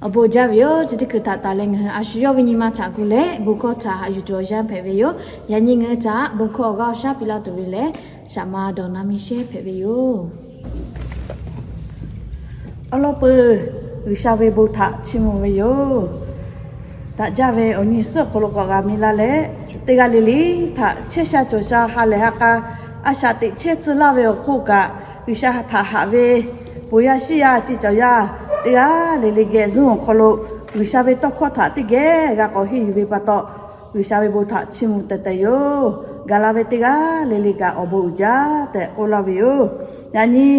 Awˬ bon jaˇ ve yoˬ. Chi teˇ hkui htaꞈ taˍ leh ngaˬ hui a shu yawˇ ve nyi ma htaꞈ gu leh bon hkawˇ htaꞈ haꞈ yuˬ tuˬ awˬ yanˇ hpehꞈ ve yoˬ. Yaꞈ nyi ngaˬ hui htaꞈ bon hkawˇ awˬ g'aˇ awˬ shaˉ piˇ laˇ tuˬ ve lehˬ, shaˍ ma dawˬ na miˇ shehˇ hpehꞈ ve yoˬ. Awˬ lawn peuˬ, G'uiˬsha ve bon htaꞈ chiˇ mvuh ve yoˬ. Daꞈ jaˇ ve awˬ nyi suhˉ awˬ hk'aw lo k'awꞈ g'a mi laˇ leh, teˇ g'aˇ le le htaꞈ chehˇ sha cawˬ sha ha lehˬ ha k'a a shaꞈ teꞈ chehˇ tcuh laˇ ve awˬ hk'oˆ kaꞈ, G'uiˬsha htaꞈ haꞈ ve ponˬ yaˇ shiˉ yaˇ ceˇ cawˬ yaˇ teˇ g'aˇ le le geh zuhˆ awˬ hk'aw lo G'uiˬsha ve tawˇ hkawˇ htaꞈ teˇ geh g'a k'awꞈ henˇ yuˬ ve pa taw, G'uiˬsha ve bon htaꞈ chiˇ mvuh teh teh yoˬ. Gaˬ la ve teˇ g'aˇ le le kaꞈ awˬ bon uiˍ jaˇ tehꞈ k'oˆ laˇ ve yoˬ. Yaꞈ nyi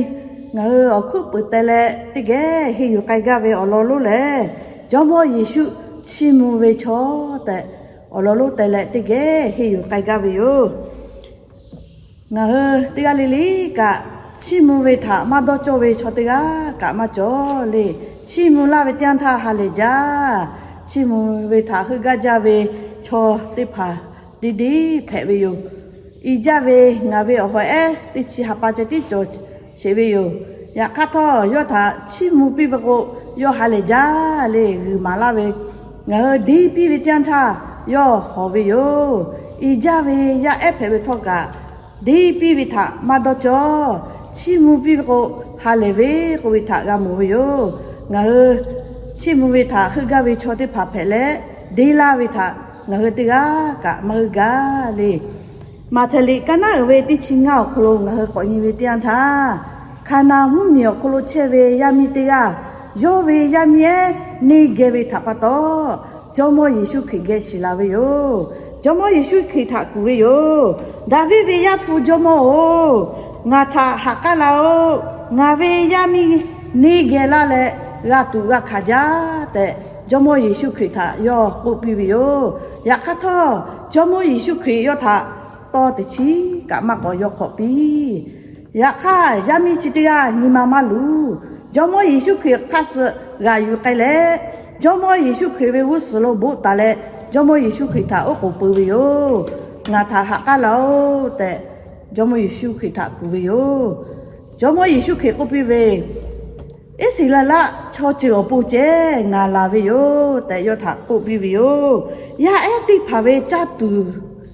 ngaˬ hui awˬ hkuiˉ puiˍ teh leh teˇ geh henˇ yuˬ k'ai gaˇ ve awˬ lawn lonˉ lehˬ, Jawˇmawˇ Yeˍsuˆ chiˇ mvuh ve chaw tehꞈ awˬ lawn lonˉ teh leh teˇ geh henˇ yuˬ k'ai gaˇ ve yoˬ. Ngaˬ hui teˇ g'aˇ le le kaꞈ, chiˇ mvuh ve htaꞈ maˇ dawˇ cawˇ ve chaw teˇ g'aˇ kaꞈ maˇ cawˬ le. Chiˇ mvuh laˇ ve teˇ yanˇ htaˇ ha lehˬ jaˇ. Chiˇ mvuh ve htaꞈ heuˆ gaˇ jaˇ ve chaw teˇ hpaˍ deˇ deˇ hpehꞈ ve yoˬ. I jaˇ ve ngaˬ ve awˬ hawˍ ehˉ teˇ chi ha pa ceh tiˉ cawˬ sheˍ ve yoˬ. Yaꞈ hk'aˇ htawˇ, yawˇ htaꞈ chiˇ mvuh piˇ ve k'o, yawˇ ha lehˬ jaˇ le g'uiˬ maˍ laˇ ve, ngaˬ hui deˇ piˇ ve teˇ yanˇ htaˇ yawˇ hawˍ ve yoˬ. I jaˇ ve yaˇ ehˉ hpehꞈ ve htawˇ kaꞈ, deˇ piˇ ve htaꞈ maˇ dawˇ cawˇ. Chiˇ mvuh piˇ ve k'o, ha lehˬ ve k'oˆ ve htaꞈ g'a mawˬ ve yoˬ. Ngaˬ hui chiˇ mvuh ve htaꞈ heuˆ gaˇ ve chaw teˇ hpaˍ hpehꞈ leh, deˇ laˇ ve htaꞈ ngaˬ hui teˇ g'aˇ kaꞈ maˇ heuˆ gaˇ le. Maꞈhtehˍ liꞈ kaˇ naˉ uiˍ ve teˇ chi ngaˇ awˬ hk'aw lo ngaˬ hui k'awꞈ nyi ve teˇ yanˇ htaˇ, Hkaˍnanˍ mvuhˇmiˬ awˬ hk'aw lo chehˇ ve yaˇ miˇ teˇ g'aˇ, yawˇ ve yaˇ miˇ ehˉ neˇ geh ve htaꞈ pa taw, Jawˇmawˇ Yeˍsuˆ Hkriꞈ geh shiˍ la ve yoˬ. Jawˇmawˇ Yeˍsuˆ Hkriꞈ htaꞈ kuˬ ve yoˬ. Daˍviˆ ve Yaˇ hpu Jawˇmawˇ-oˬ, ngaˬ htaꞈ ha k'aˉ la-oˬ. Ngaˬ ve yaˇ miˇ neˇ geh laˇ leh g'a tuꞈ g'a hkanˍ jaˇ tehꞈ, Jawˇmawˇ Yeˍsuˆ Hkriꞈ htaꞈ yawˇ k'oˆ piˇ ve yoˬ. Yaꞈ hk'aˇ htawˇ, Jawˇmawˇ Yeˍsuˆ Hkriꞈ yawˇ htaꞈ tawˇ teꞈ chiˉ kaꞈ maˇ k'awꞈ yaw hk'awꞈ piˇ. Yaꞈ hk'aˇ, yaˇ miˇ chi teˇ g'aˇ nyi ma maˇ luˬ. Jawˇmawˇ Yeˍsuˆ Hkriꞈ hk'aˇ suh g'aꞈ yuˬ k'ai leh, Jawˇmawˇ Yeˍsuˆ Hkriꞈ ve g'uˇ suhˍ lo boˆ taˍ leh, Jawˇmawˇ Yeˍsuˆ Hkriꞈ htaꞈ oˉ k'oˍ pui ve yoˬ. Ngaˬ htaꞈ ha k'aˉ la-oˬ tehꞈ, Jawˇmawˇ Yeˍsuˆ Hkriꞈ htaꞈ kuˬ ve yoˬ. Jawˇmawˇ Yeˍsuˆ Hkriꞈ k'oˆ piˇ ve, Iˉsaˍreˍlaˆ chaw ceuˬ awˬ pon ceh ngaˬ laˬ ve yoˬ tehꞈ yawˇ htaꞈ k'oˆ piˇ ve yoˬ. Yaˇ ehˉ teˇ hpaˍ ve caˇ tuˬ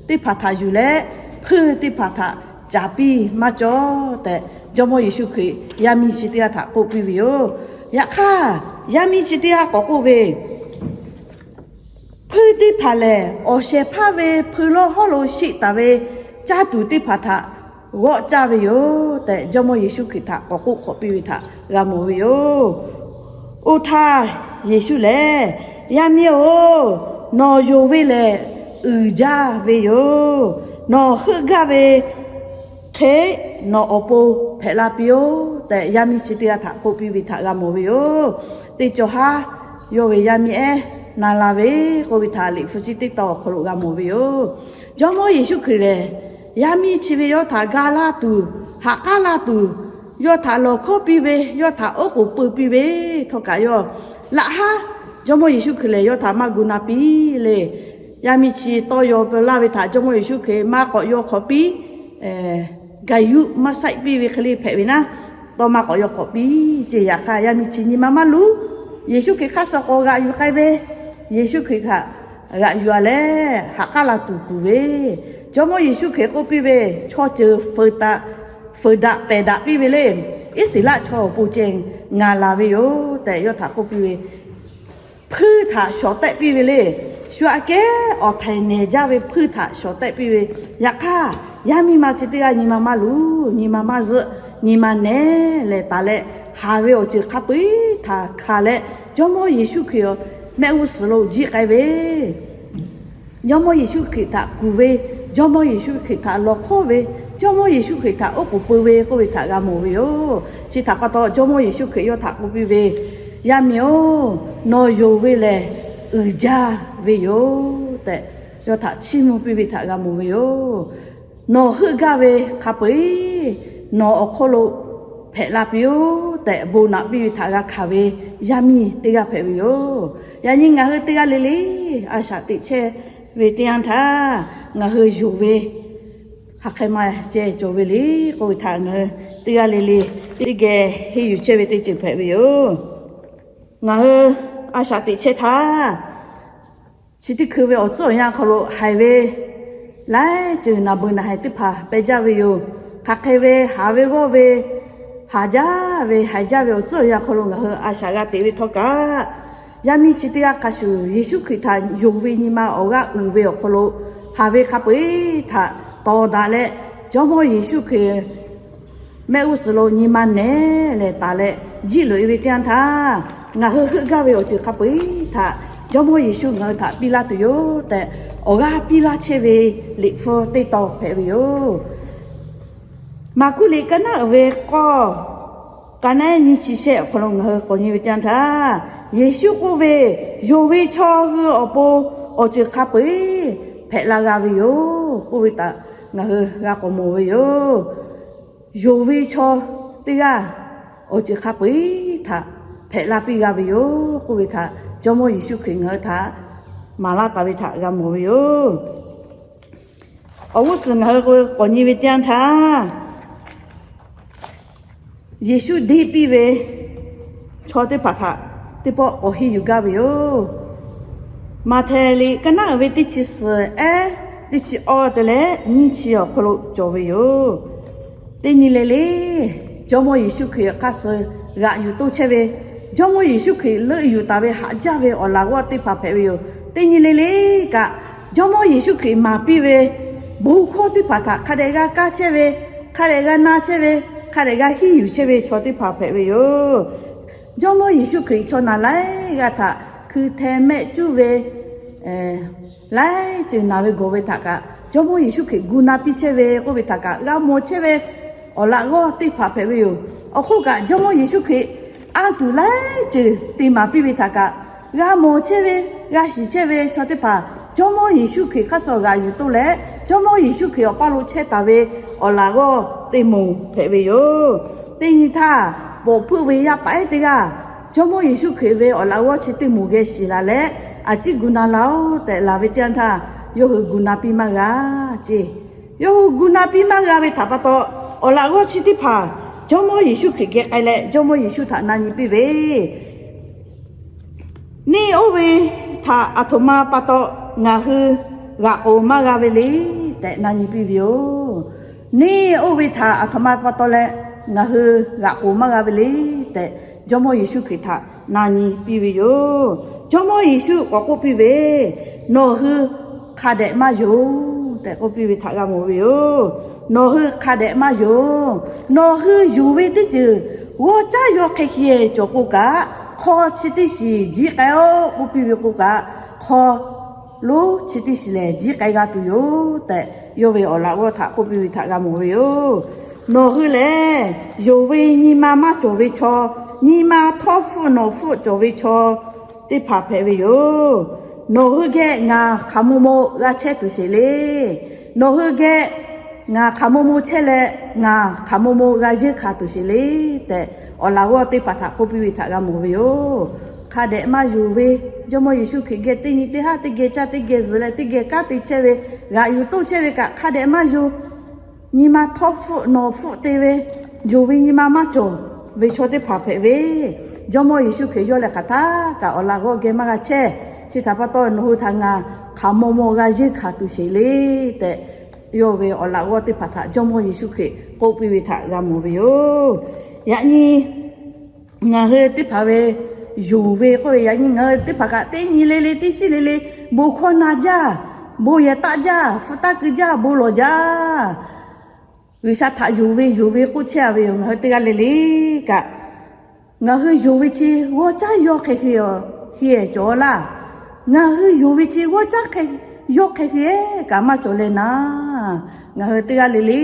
teˇ hpaˍ htaꞈ yuˬ leh, hpuiˇ teˇ hpaˍ htaꞈ caˍ piˇ maˇ cawˇ tehꞈ, Jawˇmawˇ Yeˍsuˆ Hkriꞈ yaˇ miˇ chi teˇ g'aˇ htaꞈ k'oˆ piˇ ve yoˬ. Yaꞈ hk'aˇ, yaˇ miˇ chi teˇ g'aˇ k'awꞈ k'oˆ ve, Hpuiˇ teˇ hpaˍ lehˬ, awˬ shehˍ hpaˇ ve hpui lawˇ hawˉ lo sheˆ taˍ ve caˇ tuˬ teˇ hpaˍ htaꞈ g'awˆ caˇ ve yoˬ tehꞈ, Jawˇmawˇ Yeˍsuˆ Hkriꞈ htaꞈ k'awꞈ k'oˆ hk'awꞈ piˇ ve htaꞈ g'a mawˬ ve yoˬ. Oˇ htaˇ, Yeˍsuˆ lehˬ, Yaˇ miˇ-oˬ, nawˬ yonˍ ve lehˬ uiˍ jaˇ ve yoˬ. Nawˬ heuˆ gaˇ ve hk'e nawˬ awˬ pon hpehꞈ la piˇ-oˆ tehꞈ, yaˇ miˇ chi teˇ g'aˇ htaꞈ k'oˆ piˇ ve htaꞈ g'a mawˬ ve yoˬ. Teˇ cawˬ haˉ yawˇ ve yaˇ miˇ ehˉ na la ve k'oˆ ve htaꞈ Liꞈ hpu chi teˇ tawn awˬ hk'aw lo g'a mawˬ ve yoˬ. Jawˇmawˇ Yeˍsuˆ Hkriꞈ lehˬ, yaˇ miˇ chi ve yawˇ htaꞈ ga laˇ tuˬ, ha k'aˉ laˇ tuˬ, yawˇ htaꞈ lawˬ hkawˉ piˇ ve, yawˇ htaꞈ oˉ k'oˍ pui piˇ ve htawˇ kaꞈ, yawˇ laꞈ haˉ Jawˇmawˇ Yeˍsuˆ Hkriꞈ lehˬ yawˇ htaꞈ maˇ gu na piˇ le. Yaˇ miˇ chi tawˇ yaw peuˬ laˇ ve htaꞈ Jawˇmawˇ Yeˍsuˆ Hkriꞈ maˇ k'awꞈ yaw hk'awꞈ piˇ, gaˬ yuˆ maˇ saiˆ piˇ ve hk'e le hpehꞈ ve naˉ, tawˇ maˇ k'awꞈ yaw hk'awꞈ piˇ ceˇ. Yaꞈ hk'aˇ, yaˇ miˇ chi nyi ma maˇ luˬ. Yeˍsuˆ Hkriꞈ hk'aˇ suh k'awꞈ g'aꞈ yuˬ k'ai ve, Yeˍsuˆ Hkriꞈ htaꞈ g'aꞈ yuˬ-a leh ha k'aˉ la tuˬ kuˬ ve, Jawˇmawˇ Yeˍsuˆ Hkriꞈ k'oˆ piˇ ve, Chaw ceuˬ fuiˍ daꞈ pehˬ daꞈ piˇ ve le. Iˉsaˍreˍlaˆ chaw awˬ pon ceh ngaˬ laˬ ve yoˬ tehꞈ yawˇ htaꞈ k'oˆ piˇ ve, hpuiˇ htaꞈ shawˍ tehˆ piˇ ve le. Shu aꞈ kehˉ awˬ htaiˍ nehˬ jaˇ ve hpuiˇ htaꞈ shawˍ tehˆ piˇ ve. Yaꞈ hk'aˇ, yaˇ miˇ ma chi teˇ g'aˇ nyi ma maˇ luˬ, nyi ma maˇ zuhˆ, nyi ma nehˉ lehˬ taˍ leh, haˍ ve awˬ ceuˬ hk'a peu-eˬ htaꞈ hkanˍ leh, Jawˇmawˇ Yeˍsuˆ Hkriꞈ mehˆ g'uˇ suhˍ lo jiˆ k'ai ve, Jawˇmawˇ Yeˍsuˆ Hkriꞈ htaꞈ kuˬ ve, Jawˇmawˇ Yeˍsuˆ Hkriꞈ htaꞈ lawˬ hkawˉ ve, Jawˇmawˇ Yeˍsuˆ Hkriꞈ htaꞈ oˉ k'oˍ pui ve k'oˆ ve htaꞈ g'a mawˬ ve yoˬ. Chi htaꞈ pa taw, Jawˇmawˇ Yeˍsuˆ Hkriꞈ yawˇ htaꞈ k'oˆ piˇ ve, Yaˇ miˇ-oˬ, nawˬ yonˍ ve lehˬ uiˍ jaˇ ve yoˬ tehꞈ, yawˇ htaꞈ chiˇ mvuh piˇ ve htaꞈ g'a mawˬ ve yoˬ. Nawˬ heuˆ gaˇ ve hk'a peu-eˬ nawˬ awˬ hk'oˆ lo hpehꞈ la piˇ-oˆ tehꞈ bon naꞈ piˇ ve htaꞈ g'a hkanˍ ve yaˇ miˇ teˇ g'aˇ hpehꞈ ve yoˬ. Yaꞈ nyi ngaˬ hui teˇ g'aˇ le le a shaꞈ teꞈ chehˇ ve teˇ yanˇ htaˇ, ngaˬ hui yonˍ ve hk'aˬ hk'e ma ceh cawˬ ve le k'oˆ ve htaꞈ ngaˬ hui teˇ g'aˇ le le teˇ geh henˇ yuˬ chehˇ ve teˇ ceuˬ hpehꞈ ve yoˬ. Ngaˬ hui a shaꞈ teꞈ chehˇ htaˇ, chi teˇ hkui ve awˬ tcuhˉ awˬ yanˇ hk'aw lo haiˬ ve laiˉ ceuˬ naˬ beuˬ naˬ haiˬ teˇ hpaˍ peh jaˇ ve yoˬ. Hk'aˬ hk'e ve haˍ ve g'awˇ ve, haˍ jaˇ ve haiˬ jaˇ ve awˬ tcuhˉ awˬ yanˇ hk'aw lo ngaˬ hui a shaꞈ g'a teꞈ ve htawˇ kaꞈ, yaˇ miˇ chi teˇ g'aˇ hk'a shuˍ Yeˍsuˆ Hkriꞈ htaꞈ yonˍ ve nyi ma awˬ g'aˇ uiˍ ve awˬ hk'aw lo haˍ ve hk'a peu-eˬ htaꞈ tawˍ daꞈ leh, Jawˇmawˇ Yeˍsuˆ Hkriꞈ mehˆ g'uˇ suhˍ lo nyi ma nehˬ leh taˍ leh jiˆ loꞈ-e ve teˇ yanˇ htaˇ, ngaˬ hui heuˆ gaˇ ve awˬ ceuˬ hk'a peu-eˬ htaꞈ Jawˇmawˇ Yeˍsuˆ ngaˬ hui htaꞈ piˇ laˇ tuˬ yoˬ tehꞈ, awˬ g'aˇ piˇ laˇ chehˇ ve liꞈ hpu teˇ tawn hpehꞈ ve yoˬ. Maˍkuˆ liꞈ ka naˉ uiˍ ve k'awˇ, ka naˉ nyiˇ chi shehˆ awˬ hk'aw lo ngaˬ hui k'awꞈ nyi ve teˇ yanˇ htaˇ, Yeˍsuˆ k'oˆ ve, Yonˍ ve chaw hui awˬ pon awˬ ceuˬ hk'a peu-eˬ hpehꞈ la g'a ve yoˬ k'oˆ ve htaꞈ ngaˬ hui g'a k'awꞈ mawˬ ve yoˬ. Yonˍ ve chaw teˇ g'aˇ awˬ ceuˬ hk'a peu-eˬ htaꞈ hpehꞈ la piˇ g'a ve yoˬ k'oˆ ve htaꞈ Jawˇmawˇ Yeˍsuˆ Hkriꞈ ngaˬ hui htaꞈ maˍ laˇ taˍ ve htaꞈ g'a mawˬ ve yoˬ. Awˬ g'uˇ suhˍ ngaˬ hui k'awꞈ nyi ve teˇ yanˇ htaˇ, Yeˍsuˆ deˇ piˇ ve chaw teˇ hpaˍ htaꞈ teˇ pawˆ k'awꞈ henˇ yuˬ gaˇ ve yoˬ. Maꞈhtehˍ liꞈ ka naˉ uiˍ ve teˇ chi suhˍ ehˉ teˇ chi awˇ te leh nyiˇ chi awˬ hk'aw lo cawˬ ve yoˬ. Teˇ nyi le le, Jawˇmawˇ Yeˍsuˆ Hkriꞈ hk'a suh g'aꞈ yuˬ toˇ chehˇ ve, Jawˇmawˇ Yeˍsuˆ Hkriꞈ leuˆ yuˬ taˍ ve haꞈ jaˇ ve awˬ laꞈ g'awˇ teˇ hpaˍ hpehꞈ ve yoˬ. Teˇ nyi le le kaꞈ, Jawˇmawˇ Yeˍsuˆ Hkriꞈ maˍ piˇ ve bon hkawˇ teˇ hpaˍ htaꞈ hk'a dehꞈ g'a kaˇ chehˇ ve, hk'a dehꞈ g'a na chehˇ ve, hk'a dehꞈ g'a henˇ yuˬ chehˇ ve chaw teˇ hpaˍ hpehꞈ ve yoˬ. Jawˇmawˇ Yeˍsuˆ Hkriꞈ chaw naˬ laiˉ g'aˇ htaꞈ hkui hteh mehˆ cuˉ ve laiˉ ceuˬ naˬ ve gawˬ ve htaꞈ kaꞈ Jawˇmawˇ Yeˍsuˆ Hkriꞈ gu na piˇ chehˇ ve k'oˆ ve htaꞈ kaꞈ g'a mawˬ chehˇ ve awˬ laꞈ g'awˇ teˇ hpaˍ hpehꞈ ve yoˬ. Awˬ hk'oˆ kaꞈ Jawˇmawˇ Yeˍsuˆ Hkriꞈ anˇ tuˬ laiˉ ceuˬ te maˍ piˇ ve htaꞈ kaꞈ g'a mawˬ chehˇ ve, g'a shiˍ chehˇ ve chaw teˇ hpaˍ Jawˇmawˇ Yeˍsuˆ Hkriꞈ hk'a shuˍ g'aꞈ yuˬ toˇ leh, Jawˇmawˇ Yeˍsuˆ Hkriꞈ awˬ paˇ lo chehˇ taˍ ve awˬ laꞈ g'awˇ teˇ moˍ hpehꞈ ve yoˬ. Teˇ nyi htaˇ, pawˍ hpeuˆ ve yaˇ paˍ ehˉ teˇ g'aˇ Jawˇmawˇ Yeˍsuˆ Hkriꞈ ve awˬ laꞈ g'awˇ chi teˇ moˍ geh shiˍ laˬ leh, a ciˉ gu na laˇ-oˆ tehꞈ laˬ ve teˇ yanˇ htaˇ, yawˇ hui gu na piˇ maˇ g'a ce. Yawˇ hui gu na piˇ maˇ g'a ve htaꞈ pa taw, awˬ laꞈ g'awˇ chi teˇ hpaˍ Jawˇmawˇ Yeˍsuˆ Hkriꞈ geh k'ai leh Jawˇmawˇ Yeˍsuˆ htaꞈ na nyi piˇ ve, Neˇ oˇ ve htaꞈ aˬ htoꞈ ma pa taw ngaˬ hui g'aꞈ k'oˍ maˇ g'a ve le tehꞈ na nyi piˇ ve yoˬ. Neˇ oˇ ve htaꞈ aˬ htoꞈ ma pa taw leh ngaˬ hui g'aꞈ k'oˍ maˇ g'a ve le tehꞈ, Jawˇmawˇ Yeˍsuˆ Hkriꞈ htaꞈ na nyi piˇ ve yoˬ. Jawˇmawˇ Yeˍsuˆ k'awꞈ k'oˆ piˇ ve, Nawˬ hui hk'a dehꞈ maˇ yonˍ tehꞈ k'oˆ piˇ ve htaꞈ g'a mawˬ ve yoˬ. Nawˬ hui hk'a dehꞈ maˇ yonˍ. Nawˬ hui yonˍ ve teˇ ceuˬ g'awˇ caˉ yawˇ hk'e hk'e cawˬ k'o kaꞈ, hk'aw chi teˇ shiˍ jiˆ k'ai-oˆ k'oˆ piˇ ve k'o kaꞈ, hk'aw lonˉ chi teˇ shiˍ lehˬ jiˆ k'ai g'a tuˬ yoˬ tehꞈ, yawˇ ve awˬ laꞈ g'awˇ htaꞈ k'oˆ piˇ ve htaꞈ g'a mawˬ ve yoˬ. Nawˬ hui lehˬ, yonˍ ve nyi ma maˇ cawˬ ve chaw, nyi ma htawˇ hpfuhˆ nawˬ hpfuhˆ cawˬ ve chaw teˇ hpaˍ hpehꞈ ve yoˬ. Nawˬ hui geh ngaˬ hk'aˬ mo mo g'a chehˇ tuˬ sheˍ le. Nawˬ hui geh ngaˬ hk'aˬ mo mo chehˇ leh, ngaˬ hk'aˬ mo mo g'a yeunˇ hkanˍ tuˬ sheˍ le tehꞈ, awˬ laꞈ g'awˇ teˇ hpaˍ htaꞈ k'oˆ piˇ ve htaꞈ g'a mawˬ ve yoˬ. Hk'a dehꞈ maˇ yonˍ ve, Jawˇmawˇ Yeˍsuˆ Hkriꞈ geh teˇ nyi teˇ haˉ teˇ geh caˇ teˇ geh zuhˬ leh teˇ geh kanˉ te chehˇ ve, g'aꞈ yuˬ toˇ chehˇ ve kaꞈ hk'a dehꞈ maˇ yonˍ. Nyi ma htawˇ hpfuhˆ nawˬ hpfuhˆ te ve, yonˍ ve nyi ma maˇ cawˬ ve chaw teˇ hpaˍ hpehꞈ ve, Jawˇmawˇ Yeˍsuˆ Hkriꞈ yawˇ lehˬ hk'aˬ htaˇ kaꞈ awˬ laꞈ g'awˇ geh maˇ g'a chehˇ. Chi htaꞈ pa taw, nawˬ hui htaꞈ ngaˬ hk'aˬ mo mo g'a yeunˇ hkanˍ tuˬ sheˍ le tehꞈ, yawˇ ve awˬ laꞈ g'awˇ teˇ hpaˍ htaꞈ Jawˇmawˇ Yeˍsuˆ Hkriꞈ k'oˆ piˇ ve htaꞈ g'a mawˬ ve yoˬ. Yaꞈ nyi ngaˬ hui teˇ hpaˍ ve yonˍ ve k'oˆ ve, yaꞈ nyi ngaˬ hui teˇ hpaˍ kaꞈ teˇ nyi le le, teˇ shiˉ le le, bon hkawˇ na jaˇ, bon yehˬ taˆ jaˇ, hpu taˇ keu jaˇ, bon lawˬ jaˇ. G'uiˬsha htaꞈ yonˍ ve yonˍ ve k'oˆ chehˇ a ve yoˬ. Ngaˬ hui teˇ g'aˇ le le kaꞈ, ngaˬ hui yonˍ ve chi g'awˇ caˉ yawˇ hk'e hk'e cawˬ laˇ. Ngaˬ hui yonˍ ve chi g'awˇ caˉ yawˇ hk'e hk'e kaꞈ maˇ cawˬ leh naˍ, ngaˬ hui teˇ g'aˇ le le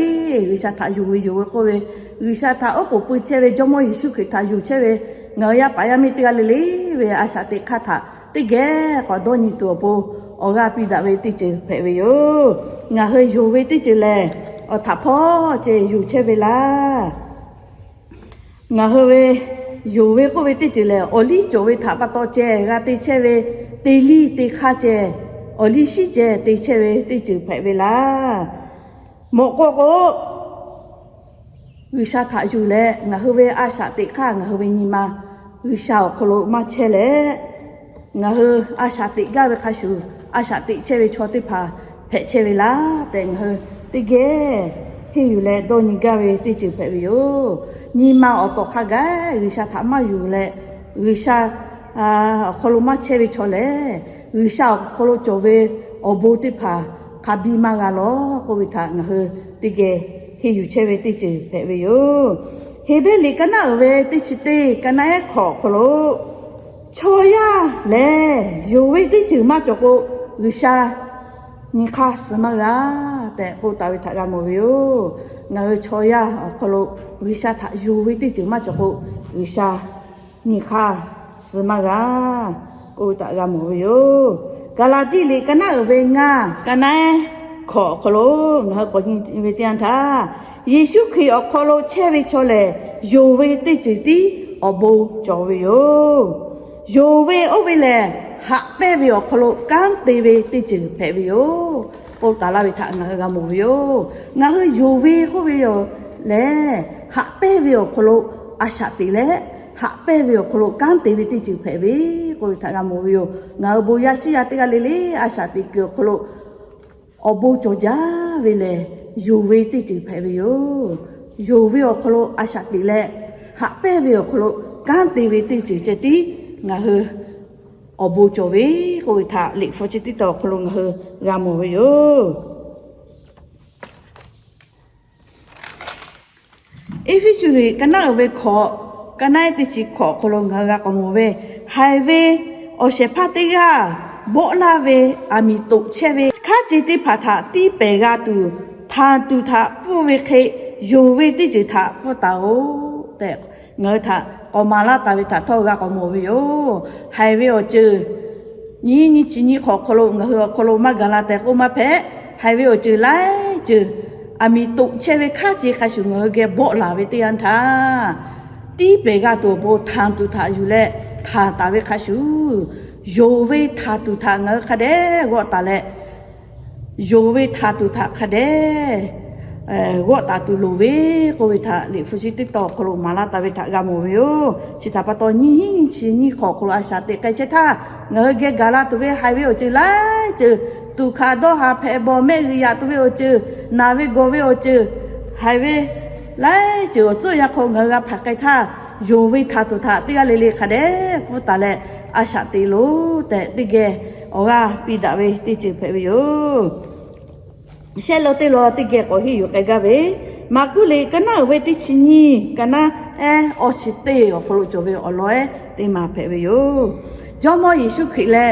G'uiˬsha htaꞈ yonˍ ve yonˍ ve k'oˆ ve, G'uiˬsha htaꞈ oˉ k'oˍ pui chehˇ ve, Jawˇmawˇ Yeˍsuˆ Hkriꞈ htaꞈ yonˍ chehˇ ve, ngaˬ hui yaˇ paˍ yaˇ miˇ teˇ g'aˇ le le ve a shaꞈ teꞈ hk'aˇ htaꞈ teˇ geh k'awꞈ dawˇ nyi tuˬ awˬ pon awˬ g'aˇ piˇ daꞈ ve teˇ ceuˬ hpehꞈ ve yoˬ. Ngaˬ hui yonˍ ve teˇ ceuˬ lehˬ, awˬ htaꞈ hpawˇ ceh yonˍ chehˇ ve laˇ. Ngaˬ hui ve yonˍ ve k'oˆ ve teˇ ceuˬ lehˬ, awˬ liˇ cawˬ ve htaꞈ pa taw ceh g'a te chehˇ ve, te liˇ te hk'aˇ ceh, awˬ liˇ shiˉ ceh te chehˇ ve teˇ ceuˬ hpehꞈ ve laˇ. Mawꞈ k'aw k'o, G'uiˬsha htaꞈ yonˍ leh ngaˬ hui ve a shaꞈ teꞈ hk'aˇ ngaˬ hui ve nyi ma G'uiˬsha awˬ hk'aw lo maˇ chehˇ leh, ngaˬ hui a shaꞈ teꞈ gaˇ ve hk'a shuˍ, a shaꞈ teꞈ chehˇ ve chaw teˇ hpaˍ hpehꞈ chehˇ ve laˇ tehꞈ ngaˬ hui teˇ geh henˇ yuˬ leh dawˇ nyi gaˇ ve teˇ ceuˬ hpehꞈ ve yoˬ. Nyi ma awˬ tawˍ hk'a gaˬ G'uiˬsha htaꞈ maˇ yonˍ leh, G'uiˬsha awˬ hk'aw lo maˇ chehˇ ve chaw lehˬ, G'uiˬsha awˬ hk'aw lo cawˬ ve awˬ bon teˇ hpaˍ hk'a biˇ maˇ g'a lawˬ k'oˆ ve htaꞈ ngaˬ hui teˇ geh henˇ yuˬ chehˇ ve teˇ ceuˬ hpehꞈ ve yoˬ. Heˍbrehˇ liꞈ ka naˉ uiˍ ve teˇ chi teˇ, ka naˉ ehˉ hkawꞈ awˬ hk'aw lo, chaw yaˇ lehˬ yonˍ ve teˇ ceuˬ maˇ cawˬ k'o, G'uiˬsha nyi hk'aˇ suh maˇ g'a tehꞈ k'oˆ taˍ ve htaꞈ g'a mawˬ ve yoˬ. Ngaˬ hui chaw yaˇ awˬ hk'aw lo G'uiˬsha htaꞈ yonˍ ve teˇ ceuˬ maˇ cawˬ k'o, G'uiˬsha nyi hk'aˇ suh maˇ g'a k'oˆ ve htaꞈ g'a mawˬ ve yoˬ. Gaˍlaˍtiˆ liꞈ ka naˉ uiˍ ve ngaˇ, ka naˉ ehˉ hkawꞈ awˬ hk'aw lo ngaˬ hui k'awꞈ nyi ve teˇ yanˇ htaˇ, Yeˍsuˆ Hkriꞈ awˬ hk'aw lo chehˇ ve chaw lehˬ, yonˍ ve teˇ ceuˬ tiˉ awˬ bon cawˬ ve yoˬ. Yonˍ ve oˇ ve lehˬ, haꞈ pehnˇ ve awˬ hk'aw lo kanˉ te ve teˇ ceuˬ hpehꞈ ve yoˬ k'oˆ taˍ laˇ ve htaꞈ ngaˬ hui g'a mawˬ ve yoˬ. Ngaˬ hui yonˍ ve k'oˆ ve yoˬ lehˬ, haꞈ pehnˇ ve awˬ hk'aw lo a shaꞈ teꞈ leh, haꞈ pehnˇ ve awˬ hk'aw lo kanˉ te ve teˇ ceuˬ hpehꞈ ve k'oˆ ve htaꞈ g'a mawˬ ve yoˬ. Ngaˬ hui bon yaˇ shiˉ yaˇ teˇ g'aˇ le le a shaꞈ teꞈ kuiˬ awˬ hk'aw lo awˬ bon cawˬ jaˇ ve lehˬ, yonˍ ve teˇ ceuˬ hpehꞈ ve yoˬ. Yonˍ ve awˬ hk'aw lo a shaꞈ teꞈ leh, haꞈ pehnˇ ve awˬ hk'aw lo kanˉ te ve teˇ ceuˬ ceh tiˉ ngaˬ hui awˬ bon cawˬ ve k'oˆ ve htaꞈ Liꞈ hpu chi teˇ tawn awˬ hk'aw lo ngaˬ hui g'a mawˬ ve yoˬ. Eˇfeˇsuꞈ liꞈ ka naˉ uiˍ ve hkawꞈ, ka naˉ ehˉ teˇ chi hkawꞈ awˬ hk'aw lo ngaˬ hui g'a k'awꞈ mawˬ ve, haiˬ ve awˬ shehˍ hpaˇ teˇ g'aˇ bawˆ laˇ ve aˬ miˍ toꞈ chehˇ ve hkaˉ ce teˇ hpaˍ htaꞈ tiˇ pehˍ g'a tuˬ, htanˬ tuˬ htaꞈ pfuhˇ ve hk'e, yonˍ ve teˇ ceuˬ htaꞈ pfuhˇ taˍ-oꞈ tehꞈ, ngaˬ hui htaꞈ k'awꞈ maˍ laˇ taˍ ve htaꞈ htawˇ g'a k'awꞈ mawˬ ve yoˬ. Haiˬ ve awˬ ceuˬ nyiˇ nyi chi nyiˇ hk'awꞈ awˬ hk'aw lo ngaˬ hui awˬ hk'aw lo maˇ gaˬ la tehꞈ k'oˆ maˇ hpehꞈ. Haiˬ ve awˬ ceuˬ laiˉ ceuˬ aˬ miˍ toꞈ chehˇ ve hkaˉ ce hk'a shuˍ ngaˬ hui geh bawˆ laˬ ve teˇ yanˇ htaˇ, tiˇ pehˍ g'a tuˬ awˬ pon htanˬ tuˬ htaꞈ yuˬ leh htanˬ taˍ ve hk'a shuˍ, yonˍ ve htanˬ tuˬ htaꞈ ngaˬ hui hk'a dehꞈ g'awˆ taˍ leh, yonˍ ve htanˬ tuˬ htaꞈ hk'a dehꞈ g'awˆ taˍ tuˬ loˍ ve k'oˆ ve htaꞈ Liꞈ hpu chi teˇ tawn awˬ hk'aw lo maˍ laˇ taˍ ve htaꞈ g'a mawˬ ve yoˬ. Chi htaꞈ pa taw nyiˇ nyi chi nyiˇ hk'awꞈ awˬ hk'aw lo a shaꞈ teꞈ k'ai chehˇ htaˇ, ngaˬ hui geh gaˬ la tuˬ ve haiˬ ve awˬ ceuˬ laiˉ ceuˬ, tuꞈ hkanˍ dawˇ haˍ hpehꞈ bawˬ mehˆ g'uiˬ yaꞈ tuˬ ve awˬ ceuˬ, naˬ ve gawˬ ve awˬ ceuˬ, haiˬ ve laiˉ ceuˬ awˬ tcuhˉ yanˇ hk'aw ngaˬ hui g'a hpanˍ k'ai htaˇ, yonˍ ve htanˬ tuˬ htaꞈ teˇ g'aˇ le le hk'a dehꞈ pfuhˇ taˍ leh a shaꞈ teꞈ loˬ tehꞈ teˇ geh awˬ g'aˇ piˇ daꞈ ve teˇ ceuˬ hpehꞈ ve yoˬ. Shehˆ lawn teˇ lawn teˇ geh k'awꞈ henˇ yuˬ k'ai gaˇ ve, Maˍkuˆ liꞈ ka naˉ uiˍ ve teˇ chi nyiˇ, ka naˉ ehˉ awˇ chi teˇ awˬ hk'aw lo cawˬ ve awˬ lawn ehˉ teˇ ma hpehꞈ ve yoˬ. Jawˇmawˇ Yeˍsuˆ Hkriꞈ leh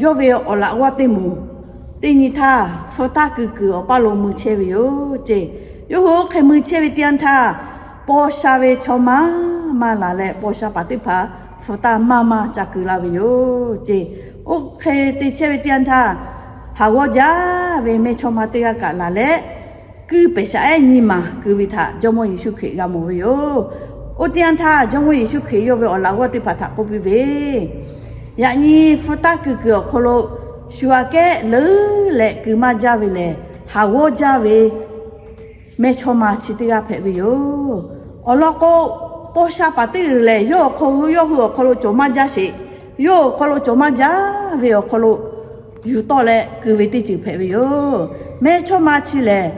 yawˇ ve awˬ laꞈ g'awˇ teˇ moˍ teˇ nyi htaˇ, hpu taˇ keu kuiˬ awˬ paˇ lo mui chehˇ ve yoˬ ceˇ. Yawˇ hui oˇ hk'e mui chehˇ ve teˇ yanˇ htaˇ, paw sha ve chaw maˇ maˇ laˬ leh, paw sha paˍ teˇ hpaˍ hpu taˇ maˇ maˇ ca keu laˇ ve yoˬ ceˇ. Oˇ hk'e te chehˇ ve teˇ yanˇ htaˇ, haˍ g'awˇ jaˇ ve mehˇchawˇma teˇ g'aˇ kaꞈ laˬ leh, kuiˇ pehˍ shaꞈ ehˉ nyiˇ maˬ keu ve htaꞈ Jawˇmawˇ Yeˍsuˆ Hkriꞈ g'a mawˬ ve yoˬ. Oˇ teˇ yanˇ htaˇ Jawˇmawˇ Yeˍsuˆ Hkriꞈ yawˇ ve awˬ laꞈ g'awˇ teˇ hpaˍ htaꞈ k'oˆ piˇ ve, yaꞈ nyi hpu taˇ keu kuiˬ awˬ hk'aw lo shu aꞈ kehˉ leuˉ leh keu maˇ jaˇ ve lehˬ, haˍ g'awˇ jaˇ ve mehˇchawˇma chi teˇ g'aˇ hpehꞈ ve yoˬ. Awˬ lawn k'o, paw sha paˍ teˇ g'uiˬ lehˬ, yawˇ awˬ hk'aw lo, yawˇ hui awˬ hk'aw lo cawˬ maˇ jaˇ sheˍ. Yawˇ awˬ hk'aw lo cawˬ maˇ jaˇ ve awˬ hk'aw lo yuˬ tawˆ leh keu ve teˇ ceuˬ hpehꞈ ve yoˬ. Mehˇchawˇma chi lehˬ,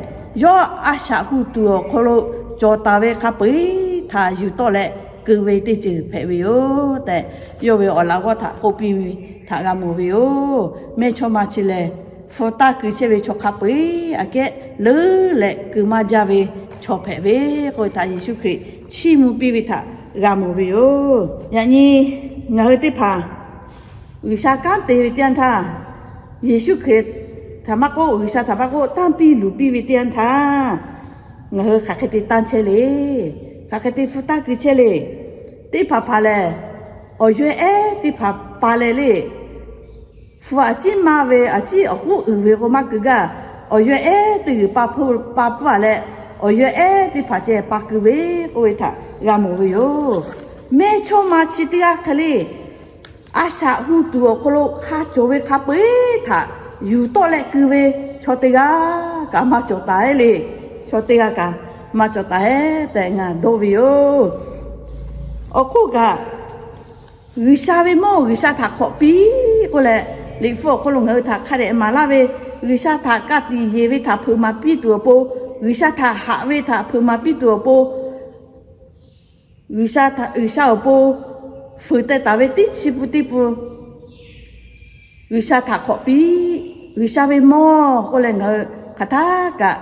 yawˇ a shaꞈ hu tuˬ awˬ hk'aw lo cawˬ taˍ ve hk'a peu-eˬ htaꞈ yuˬ tawˆ leh keu ve teˇ ceuˬ hpehꞈ ve yoˬ tehꞈ, yawˇ ve awˬ laꞈ g'awˇ htaꞈ k'oˆ piˇ ve htaꞈ g'a mawˬ ve yoˬ. Mehˇchawˇma chi lehˬ, hpu taˇ keu chehˇ ve chaw hk'a peu-eˬ aꞈ kehˉ leuˉ leh keu maˇ jaˇ ve chaw hpehꞈ ve k'oˆ ve htaꞈ Yeˍsuˆ Hkriꞈ chiˇ mvuh piˇ ve htaꞈ g'a mawˬ ve yoˬ. Yaꞈ nyi ngaˬ hui teˇ hpaˍ G'uiˬsha kanˉ te ve teˇ yanˇ htaˇ, Yeˍsuˆ Hkriꞈ htaꞈ maˇ k'oˆ, G'uiˬsha htaꞈ maˇ k'oˆ, tanˇ piˇ luˬ piˇ ve teˇ yanˇ htaˇ, ngaˬ hui hk'aˬ hk'e te tanˇ chehˇ le. Hk'aˬ hk'e te hpu taˇ keu chehˇ le. Teˇ hpaˍ hpaˍ lehˬ, awˬ yaweh ehˉ teˇ hpaˍ pa leh le. Hpu aꞈ ciˉ maˇ ve, aꞈ ciˉ awˬ k'oˆ uiˍ ve k'o maˇ keu gaˇ. Awˬ yaweh ehˉ teˇ g'uiˬ pa hpu, pa pfuhˇ a leh, awˬ yaweh ehˉ teˇ hpaˍ ceh pa keu ve k'oˆ ve htaꞈ g'a mawˬ ve yoˬ. Mehˇchawˇma chi teˇ g'aˇ hk'e le, a shaꞈ hu tuˬ awˬ hk'aw lo hk'a cawˬ ve hk'a peu-eˬ htaꞈ yuˬ tawˆ leh keu ve chaw teˇ g'aˇ kaꞈ maˇ cawˬ taˍ ehˉ le. Chaw teˇ g'aˇ kaꞈ maˇ cawˬ taˍ ehˉ tehꞈ ngaˬ dawˇ ve yoˬ. Awˬ hk'oˆ kaꞈ, G'uiˬsha ve mawˇ G'uiˬsha htaꞈ hk'awꞈ piˇ k'oˆ leh, Liꞈ hpu awˬ hk'aw lo ngaˬ hui htaꞈ hk'a dehꞈ maˍ laˇ ve, G'uiˬsha htaꞈ ka tiꞈ yeˬ ve htaꞈ hpeuꞈ maˍ piˇ tuˬ awˬ pon, G'uiˬsha htaꞈ haꞈ ve htaꞈ hpeuꞈ maˍ piˇ tuˬ awˬ pon, G'uiˬsha awˬ pon fuiˍ teh taˍ ve teˇ chi pun teˇ pun G'uiˬsha htaꞈ hk'awꞈ piˇ. G'uiˬsha ve mawˇ k'oˆ leh ngaˬ hui hk'aˬ htaˇ kaꞈ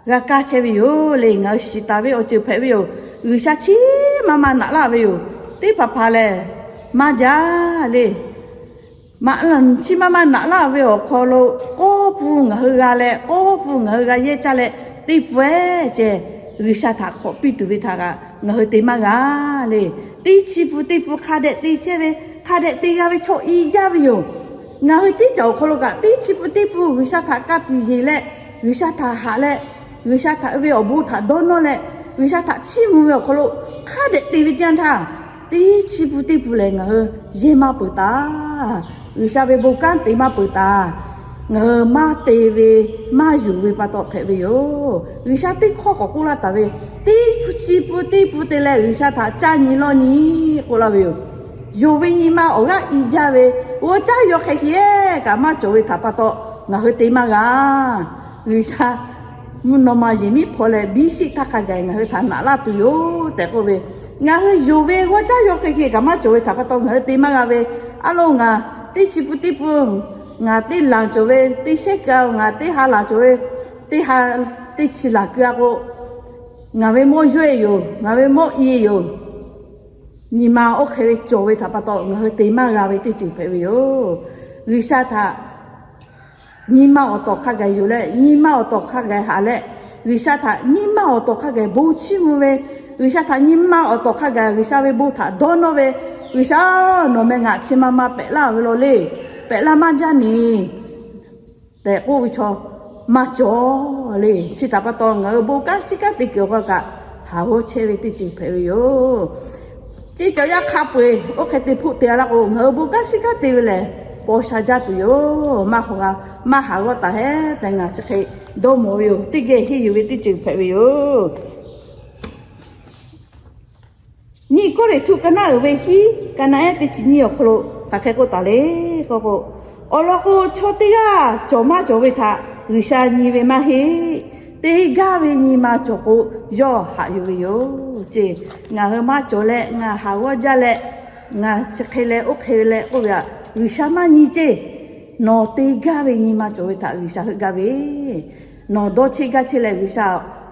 g'a kaˇ chehˇ ve yoˬ le. Ngaˬ hui shiˍ taˍ ve awˬ ceuˬ hpehꞈ ve yoˬ. G'uiˬsha chiˇ maˇ maˇ naꞈ laˇ ve yoˬ. Teˇ hpaˍ hpaˍ lehˬ maˇ jaˇ le. Maꞈ chiˇ maˇ maˇ naꞈ laˇ ve awˬ hk'aw lo k'awˇ pun ngaˬ hui g'a leh, k'awˇ pun ngaˬ hui g'a yehˇ caˇ leh, teˇ pun ehˉ ceh G'uiˬsha htaꞈ hk'awꞈ piˇ tuˬ ve htaꞈ kaꞈ ngaˬ hui te maˇ g'a le. Teˇ chi pun teˇ pun hk'a dehꞈ te chehˇ ve, hk'a dehꞈ te g'a ve chaw i jaˇ ve yoˬ. Ngaˬ hui ceˇ caˬ awˬ hk'aw lo kaꞈ teˇ chi pun teˇ pun G'uiˬsha htaꞈ ka tiꞈ yeˬ leh, G'uiˬsha htaꞈ haꞈ leh, G'uiˬsha htaꞈ ve awˬ bon htaꞈ dawˇ nawˇ leh, G'uiˬsha htaꞈ chiˇ mvuh ve awˬ hk'aw lo hk'a dehꞈ te ve teˇ yanˇ htaˇ, teˇ chi pun teˇ pun lehˬ ngaˬ hui yehˇ maˇ peuˬ taˍ. G'uiˬsha ve bon kanˉ te maˇ peuˬ taˍ. Ngaˬ hui maˇ te ve, maˇ yonˍ ve pa taw hpehꞈ ve yoˬ. G'uiˬsha teˇ hkawˇ k'awꞈ k'oˆ laˇ taˍ ve, teˇ chi pun teˇ pun te leh G'uiˬsha htaꞈ caˇ nyi lawˇ nyi k'oˆ laˇ ve yoˬ. Yonˍ ve nyi ma awˬ g'aˇ i jaˇ ve, g'awˇ caˉ yaw hk'e hk'e kaꞈ maˇ cawˬ ve htaꞈ pa taw ngaˬ hui te maˇ g'a. G'uiˬsha mvuhˇ naw ma yehˬ miˉ hpaw leh biˇ shiˆ htaˇ hk'a gaˬ ngaˬ hui htaꞈ naꞈ laˇ tuˬ yoˬ tehꞈ k'oˆ ve, ngaˬ hui yonˍ ve g'awˇ caˉ yaw hk'e hk'e kaꞈ maˇ cawˬ ve htaꞈ pa taw ngaˬ hui te maˇ g'a ve, a lo ngaˬ teˇ chi pun teˇ pun, ngaˬ teˇ lanˬ cawˬ ve teˇ shehˉ keu-a, ngaˬ teˇ ha lanˬ cawˬ ve teˇ ha, teˇ chi lanˬ keu-a k'o, ngaˬ ve mawˇ yawehˇ yoˬ, ngaˬ ve mawˇ i yoˬ. Nyi ma oˇ hk'e ve cawˬ ve htaꞈ pa taw ngaˬ hui te maˇ g'a ve teˇ ceuˬ hpehꞈ ve yoˬ. G'uiˬsha htaꞈ nyi ma awˬ tawˍ hk'a gaˬ yonˍ leh, nyi ma awˬ tawˍ hk'a gaˬ haꞈ leh, G'uiˬsha htaꞈ nyi ma awˬ tawˍ hk'a gaˬ bon chiˇ mvuh ve, G'uiˬsha htaꞈ nyi ma awˬ tawˍ hk'a gaˬ G'uiˬsha ve bon htaꞈ dawˇ nawˇ ve, G'uiˬsha nawˬ meh ngaˬ chi ma ma pehꞈ laˇ ve law le, pehꞈ laˇ maˇ jaˇ ne tehꞈ k'oˆ ve chaw maˇ cawˬ le. Chi htaꞈ pa taw ngaˬ hui bon kanˉ shiˉ kanˉ te kuiˬ awˬ hk'aw kaꞈ haˍ g'awˇ chehˇ ve teˇ ceuˬ hpehꞈ ve yoˬ. Ceˇ cawˬ yaˇ hk'a peu-eˬ oˇ hk'e te hpoˆ te-a laˇ k'o, ngaˬ hui bon kanˉ shiˉ kanˉ te ve lehˬ paw sha jaˇ tuˬ yoˬ. Maˇ hawˍ g'a, maˇ haˍ g'awˇ taˍ heˉ tehꞈ ngaˬ chi hk'e dawˇ mawˬ ve yoˬ. Teˇ geh henˇ yuˬ ve teˇ ceuˬ hpehꞈ ve yoˬ. Nyiˇ Kawˇrenˍhtuˆ ka naˉ uiˍ ve hiˉ, ka naˉ ehˉ teˇ chi nyiˇ awˬ hk'aw lo hk'aˬ hk'e k'oˆ taˍ le k'oˆ k'o, awˬ lawn k'o chaw teˇ g'aˇ cawˬ maˇ cawˬ ve htaꞈ G'uiˬsha nyi ve maˇ heˆ. Te gaˇ ve nyi ma cawˬ k'o, yawˇ haꞈ yuˬ ve yoˬ ceˇ. Ngaˬ hui maˇ cawˬ leh ngaˬ haˍ g'awˇ jaˇ leh, ngaˬ chi hk'e leh oˇ hk'e leh k'oˆ ve htaꞈ G'uiˬsha maˇ nyi ceˇ. Nawˬ te gaˇ ve nyi ma cawˬ ve htaꞈ G'uiˬsha heuˆ gaˇ ve, nawˬ dawˇ cheˆ gaˇ chehˇ leh G'uiˬsha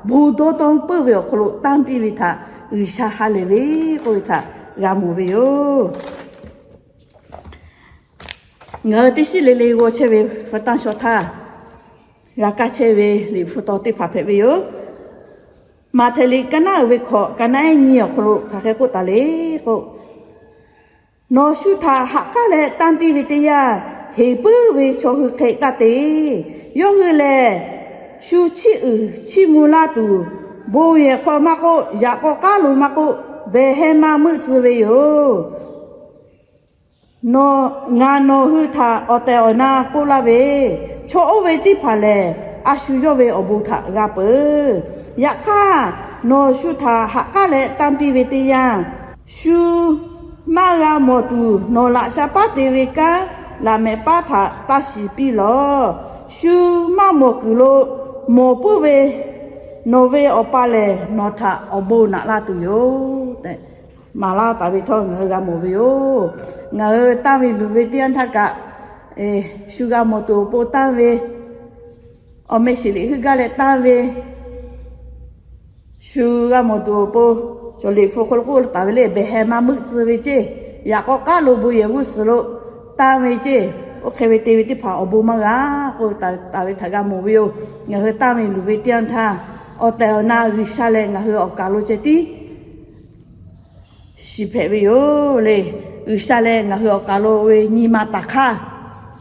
bon dawˇ taw peuˬ ve awˬ hk'aw lo tanˇ piˇ ve htaꞈ G'uiˬsha ha lehˬ ve k'oˆ ve htaꞈ g'a mawˬ ve yoˬ. Ngaˬ hui teˇ shiˉ le le g'aw chehˇ ve hpu tanˇ shaw htaˇ g'a kaˇ chehˇ ve liꞈ hpu taw teˇ hpaˍ hpehꞈ ve yoˬ. Maꞈhtehˍ liꞈ ka naˉ uiˍ ve hkawꞈ, ka naˉ ehˉ nyiˇ awˬ hk'aw lo hk'aˬ hk'e k'oˆ taˍ le k'o, nawˬ shu htaꞈ ha k'aˉ leh tanˇ piˇ ve teˇ yanˇ, heˍ puiˉ ve chaw hui hk'e taˇ te. Yawˇ hui lehˬ, shu chiˇ uiˍ chiˇ mvuh laˇ tuˬ, bon yehˬ hk'aw maˇ k'oˆ, yaꞈ k'aw k'aˉ lo maˇ k'oˆ, behˬ heh ma meuˆ tcuh ve yoˬ. Ngaˬ nawˬ hui htaꞈ awˬ tehˬ awˬ na k'oˆ laˇ ve, chaw oˇ ve teˇ hpaˍ lehˬ, a shu yawˇ ve awˬ bon htaꞈ g'a peuˬ. Yaꞈ hk'aˇ, nawˬ shu htaꞈ ha k'aˉ leh tanˇ piˇ ve teˇ yanˇ, shu maˇ g'a mawˬ tuˬ nawˬ laꞈ sha paˉ te ve kanˉ laꞈ mehˍ paˉ htaꞈ taˇ shiˍ piˇ lawˬ. Shu maˇ mawˬ kuiˬ lo mawˬ puiˉ ve nawˬ ve Awˬ pa lehˬ, nawˬ htaꞈ awˬ bon naꞈ laˇ tuˬ yoˬ tehꞈ maˍ laˇ taˍ ve htawˇ ngaˬ hui g'a mawˬ ve yoˬ. Ngaˬ hui tanˇ ve luˬ ve teˇ yanˇ htaˇ kaꞈ, shu g'a mawˬ tuˬ awˬ pon tanˇ ve, awˬ meh shiˍ liꞈ heuˆ gaˇ leh tanˇ ve, shu g'a mawˬ tuˬ awˬ pon, cawˬ liꞈ hpu hk'aw lo k'oˆ taˍ ve le, behˬ heh ma meuˆ tcuh ve ceˇ, yaꞈ k'aw k'aˉ lo bon yehˬ g'uˇ suhˍ lo tanˇ ve ceˇ, oˇ hk'e ve te ve teˇ hpaˍ awˬ bon maˇ g'a k'oˆ taˍ ve htaꞈ g'a mawˬ ve yoˬ. Ngaˬ hui tanˇ ve luˬ ve teˇ yanˇ htaˇ, awˬ tehˬ awˬ na G'uiˬsha leh ngaˬ hui awˬ kaˬ lo ceh tiˉ shiˍ hpehꞈ ve yoˬ le. G'uiˬsha leh ngaˬ hui awˬ kaˬ lo ve nyi ma taˍ hk'aˇ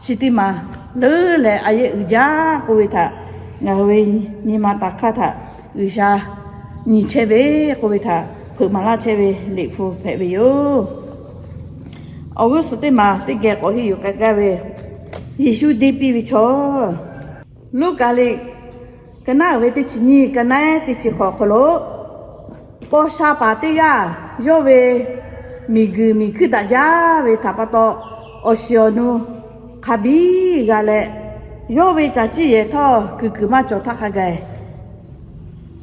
chi teˇ maˬ leuˉ leh a yehˉ uiˍ jaˇ k'oˆ ve htaꞈ, ngaˬ hui ve nyi ma taˍ hk'aˇ htaꞈ G'uiˬsha nyi chehˇ ve k'oˆ ve htaꞈ hpeuꞈ maˍ laˇ chehˇ ve liꞈ hpu hpehꞈ ve yoˬ. Awˬ g'uˇ suhˍ teˇ maˬ teˇ geh k'awꞈ henˇ yuˬ k'ai gaˇ ve, Yeˍsuˆ deˇ piˇ ve chaw. Luˉkaꞈ liꞈ ka naˉ uiˍ ve teˇ chi nyiˇ, ka naˉ ehˉ teˇ chi hk'awꞈ hk'aw lo, paw sha paˍ teˇ g'aˇ yawˇ ve miˬguiˬ miˬ hkuiˇ daꞈ jaˇ ve htaꞈ pa taw, awˬ shiˍ awˬ nu hk'a biˇ g'a leh, yawˇ ve caˬ ciˇ yehˬ htawˇ kuiˬ kuiˬ maˇ cawˬ htaˇ hk'a gaˬ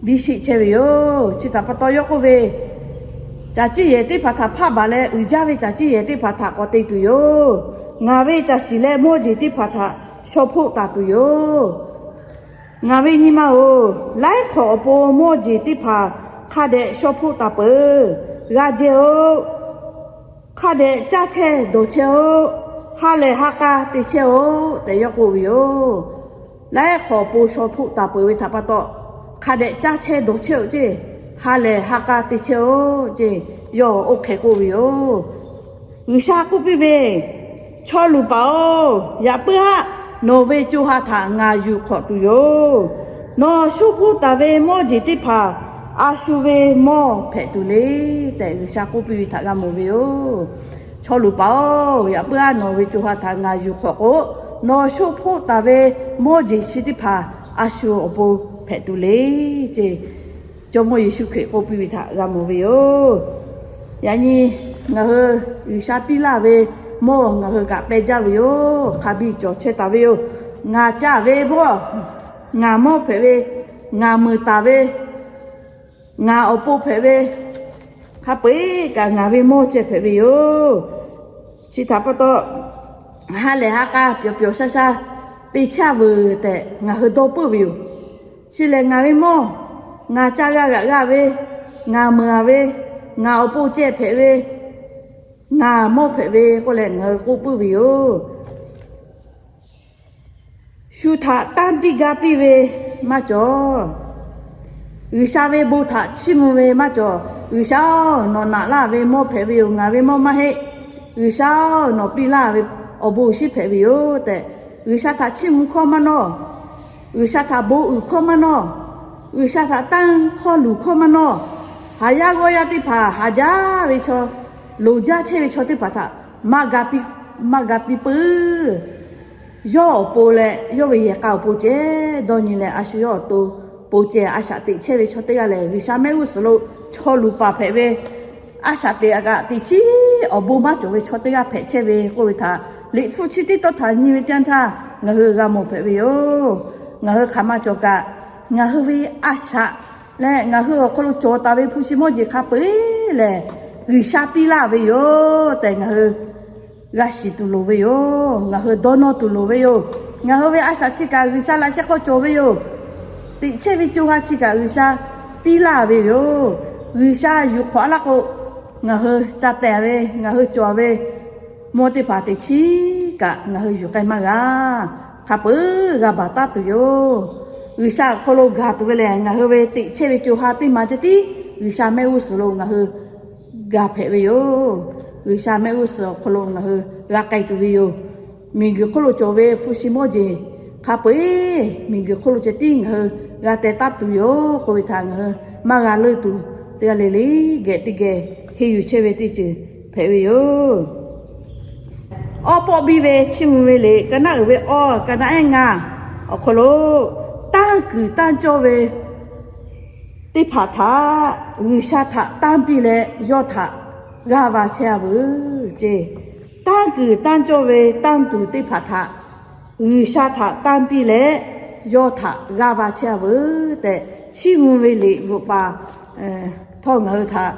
biˇ sheˆ chehˇ ve yoˬ. Chi htaꞈ pa taw yawˇ k'oˆ ve, Caˬ ciˇ yehˬ teˇ hpaˍ htaꞈ hpaˆ baˬ leh, uiˍ jaˇ ve caˬ ciˇ yehˬ teˇ hpaˍ htaꞈ k'awꞈ te tuˬ yoˬ. Ngaˬ ve caˬ shiˍ leh mawˇ jeˬ teˇ hpaˍ htaꞈ shaw hpoˆ taˍ tuˬ yoˬ. Ngaˬ ve nyi ma-oˬ, laiˉ hk'awꞈ awˬ pon mawˇ jeˬ teˇ hpaˍ hk'a dehꞈ shaw hpoˆ taˍ peuˬ. G'a jehˇ-oˆ. Hk'a dehꞈ caˇ chehˇ dawˬ chehˇ-oˆ. Ha lehˬ ha k'a te chehˇ-oˆ tehꞈ yawˇ k'oˆ ve yoˬ. Laiˉ hk'awꞈ awˬ pon shaw hpoˆ taˍ peuˬ ve htaꞈ pa taw, hk'a dehꞈ caˇ chehˇ dawˬ chehˇ-oˆ ceˇ, ha lehˬ ha k'a te chehˇ-oˆ ceˇ, yawˇ oˇ hk'e k'oˆ ve yoˬ. G'uiˬsha k'oˆ piˇ ve, Chaw luˬ paˍ-oˬ, yaꞈ puiˉ haˆ nawˬ ve co ha htaꞈ ngaˬ yuˬ hk'awꞈ tuˬ yoˬ. Nawˬ shaw hpoˆ taˍ ve mawˇ jeˬ teˇ hpaˍ a shu ve mawˇ hpehꞈ tuˬ le tehꞈ G'uiˬsha k'oˆ piˇ ve htaꞈ g'a mawˬ ve yoˬ. Chaw luˬ paˍ-oˬ, yaꞈ puiˉ haˆ nawˬ ve co ha htaꞈ ngaˬ yuˬ hk'awꞈ k'o, nawˬ shaw hpoˆ taˍ ve mawˇ jeˬ chi teˇ hpaˍ a shu awˬ pon hpehꞈ tuˬ le ceˇ, Jawˇmawˇ Yeˍsuˆ Hkriꞈ k'oˆ piˇ ve htaꞈ g'a mawˬ ve yoˬ. Yaꞈ nyi ngaˬ hui G'uiˬsha piˇ laˇ ve mawˇ ngaˬ hui kaꞈ peh jaˇ ve yoˬ. Hk'a biˇ cawˬ chehˇ taˍ ve yoˬ. Ngaˬ caˇ ve mawˇ, ngaˬ mawˇ hpehꞈ ve, ngaˬ meuˍ taˍ ve, ngaˬ awˬ pon hpehꞈ ve, hk'a peu-eˬ kaꞈ ngaˬ ve mawˇ ceh hpehꞈ ve yoˬ. Chi htaꞈ pa taw, ha lehˬ ha k'a pyawˬ pyawˬ sha sha te chehˇ veuˬ tehꞈ ngaˬ hui dawˇ peuˬ ve yoˬ. Chi lehˬ ngaˬ ve mawˇ, ngaˬ caˇ g'a g'aꞈ g'a ve, ngaˬ meuˍ a ve, ngaˬ awˬ pon ceh hpehꞈ ve, ngaˬ mawˇ hpehꞈ ve k'oˆ leh ngaˬ hui k'oˆ peuˬ ve yoˬ. Shu htaꞈ tanˇ piˇ gaˇ piˇ ve maˇ cawˬ. G'uiˬsha ve bon htaꞈ chiˇ mvuh ve maˇ cawˬ. G'uiˬsha-oˬ, nawˬ naꞈ laˇ ve mawˇ hpehꞈ ve yoˬ. Ngaˬ ve mawˇ maˇ heˆ. G'uiˬsha-oˬ, nawˬ piˇ laˇ ve awˬ bon awˬ shinˉ hpehꞈ ve yoˬ tehꞈ, G'uiˬsha htaꞈ chiˇ mvuh hkawˇ maˇ nawˇ. G'uiˬsha htaꞈ bon uiˍ hkawˇ maˇ nawˇ. G'uiˬsha htaꞈ tanˇ hkawˇ luˬ hkawˇ maˇ nawˇ. Haˍ yaˇ g'awˇ yaˇ teˇ hpaˍ haˍ jaˇ ve chaw, loˍ jaˇ chehˇ ve chaw teˇ hpaˍ htaꞈ maˇ ga piˇ, maˇ ga piˇ peuˬ. Yawˇ awˬ pon leh yawˇ ve yehˬ k'a awˬ pon ceh dawˇ nyi leh, a shu yawˇ awˬ to pon ceh a shaꞈ teꞈ chehˇ ve chaw teˇ g'aˇ lehˬ, G'uiˬsha mehˆ g'uˇ suhˍ lo chaw luˬ paˍ hpehꞈ ve, a shaꞈ teꞈ kaꞈ teꞈ chiˉ awˬ bon maˇ cawˬ ve chaw teˇ g'aˇ hpehꞈ chehˇ ve k'oˆ ve htaꞈ, Liꞈ hpu chi teˇ tawˇ htaꞈ nyi ve teˇ yanˇ htaˇ ngaˬ hui g'a mawˬ hpehꞈ ve yoˬ. Ngaˬ hui hk'aˬ ma cawˬ kaꞈ, ngaˬ hui ve a shaꞈ leh ngaˬ hui awˬ hk'aw lo cawˬ taˍ ve hpu shi mawˇ jeˬ hk'a peu-eˬ lehˬ, G'uiˬsha piˇ laˇ ve yoˬ tehꞈ ngaˬ hui g'a shiˍ tuˬ loˍ ve yoˬ. Ngaˬ hui dawˇ nawˇ tuˬ loˍ ve yoˬ. Ngaˬ hui ve a shaꞈ chi kaꞈ G'uiˬsha laꞈ shehˆ hk'aw cawˬ ve yoˬ. Teꞈ chehˇ ve co ha chi kaꞈ G'uiˬsha piˇ laˇ ve yoˬ. G'uiˬsha yuˬ hk'awꞈ a laˇ k'o, ngaˬ hui ca tehˬ ve, ngaˬ hui cawˬ ve mawˇ teˇ hpaˍ teꞈ chiˉ kaꞈ ngaˬ hui yuˬ k'ai maˇ g'a. Hk'a peu-eˬ g'a baˬ taˉ tuˬ yoˬ. G'uiˬsha awˬ hk'aw lo gaˬ tuˬ ve lehˬ, ngaˬ hui ve teꞈ chehˇ ve co ha teˇ ma ceh tiˉ G'uiˬsha mehˆ g'uˇ suhˍ lo ngaˬ hui g'a hpehꞈ ve yoˬ. G'uiˬsha mehˆ g'uˇ suhˍ awˬ hk'aw lo ngaˬ hui g'a k'ai tuˬ ve yoˬ. Miˬguiˬ hk'oˆ lo cawˬ ve hpu shi mawˇ jeˬ hk'a peu-eˬ miˬguiˬ hk'oˆ lo ceh tiˉ ngaˬ hui g'a teh taˉ tuˬ yoˬ k'oˆ ve htaꞈ ngaˬ hui maˇ g'a leuˆ tuˬ, teˇ g'aˇ le le geh teˇ geh henˇ yuˬ chehˇ ve teˇ ceuˬ hpehꞈ ve yoˬ. Awˉ pawˆ biˇ ve chiˇ mvuh ve liꞈ ka naˆ uiˍ ve awˬ ka naˆ ehˉ ngaˇ awˬ hk'aw lo, tanˇ kuiˬ tanˇ cawˇ ve teˇ hpaˍ htaꞈ G'uiˬsha htaꞈ tanˇ piˇ leh yawˇ htaꞈ g'aˇ va chehˇ a veuˬ ceˇ. Tanˇ kuiˬ tanˇ cawˇ ve tanˇ tuˬ teˇ hpaˍ htaꞈ G'uiˬsha htaꞈ tanˇ piˇ leh yawˇ htaꞈ g'aˇ va chehˇ a veuˬ tehꞈ, chiˇ mvuh ve liꞈ bvuhꞈ paˍ htawˇ ngaˬ hui htaꞈ